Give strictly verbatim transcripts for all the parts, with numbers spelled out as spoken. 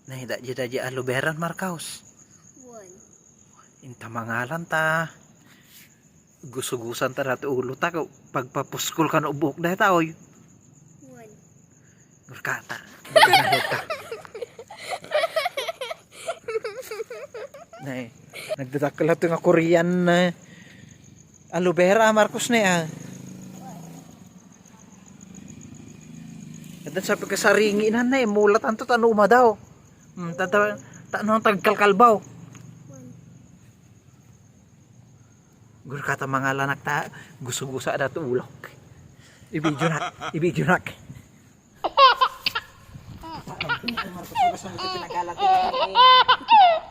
Nay, da, da, da, aloe vera, Marcos. Wen. Inta mangalan ta. Gusugusan ta dati ulo ta, pagpapuskol kan ubok dayta, oy. Wen. Gurkata. Nay, nagdadakkel ato nga Korean, eh, aloe vera, Marcos, ne, ah. Wen. Ket sa pagkasaringi na, ne, mulatanto ta no umadaw. Hmm, ta, ta, ta, no, tagkalkalbaw. Wen. Gurkata mangalanak ta, gusugusa dati ulok. I-video nak, i-video nak.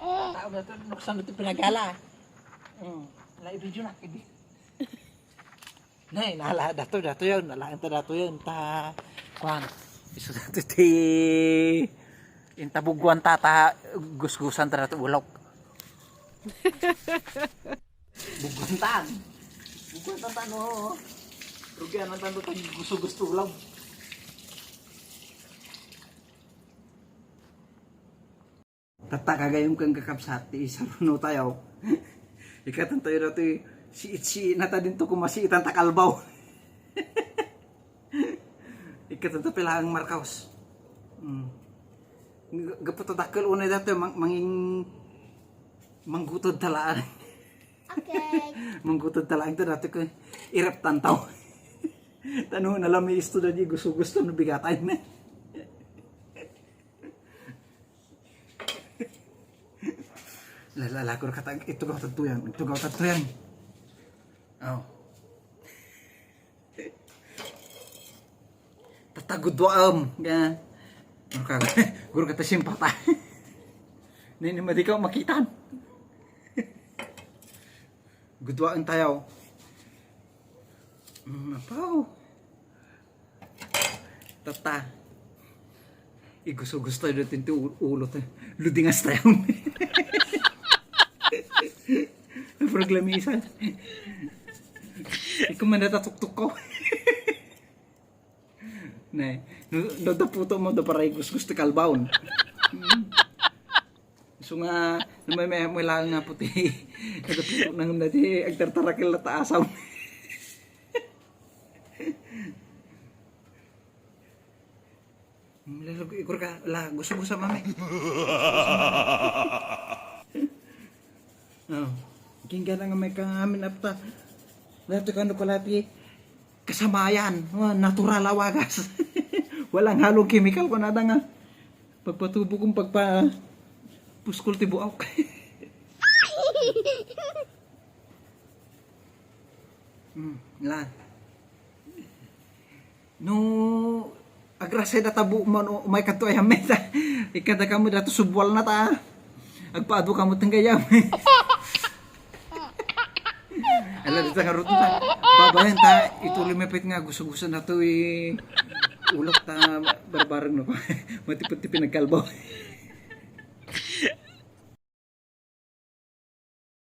Tao na to, nuksan na to pinagala. Hmm. Ala, i-video nak, i-video. Nay, nala, dato, dato yun. Nala, anta dato yun. Ta, kuan. Isu dato ti, inta buguan ta, ta, gusgusan ta dato ulok. Buguan tan. Buguan tan, no. Rugian tan, ta, gusto-gusto ulok. Tatta, gagayyem ken kakabsat, ti isaruno tayo. Ikatan tayo dati, siit-siit na ta dinto, kumasiitan ta kalbaw. Ikatan ta pilaang Marcos. Mm. G-, gapu ta dakkel unay dati, mang-, manging-, manggutod ta laang. Okay. Manggutod ta laang ta dati ko, ireptan tayo. Ta no, nalami isto da di gusto-gusto no bigatan. Lala, lakur kata, itugaw tadto yan, itugaw tadto yan. Oh. Tatagudwaem, ya. Gurka, gurka ta simpata. Nini madikaw makitan. Gudwaen tayo. Mm, apaw. Tatta. Iguso-gusto datin ti u-, ulo ti. Ludingas tayo. Ang problemisan. Ikaw man natatuktok ko. Ne, no, no daputo mo, da paray gusgus ti kalbaon. Mm. So nga, no may, may, may lang nga puti. Nadaputo na nga di, agtartarakil na taasaw. Lalag, ikur ka, la, gusto-gusto, mami. Oh. Kingga na nga may kangamin apta. Dati kano ko lati kasamayan. Oh, natural a wagas. Walang halong kemikal ko nada nga. Pagpatubo kong pagpa puskol ti buak. Hmm, la. No, agrasay da tabo man, o, umay kadto ay hameta. Ikada kamo dato subwal na ta. Agpaado kamo tanggayam. Ala, dita nga ruto ta. Babayan ta, ituloy mapit nga gusto-gusto na to, eh. Ulok ta, barbareng no. Matipot ti pinagkalbaw.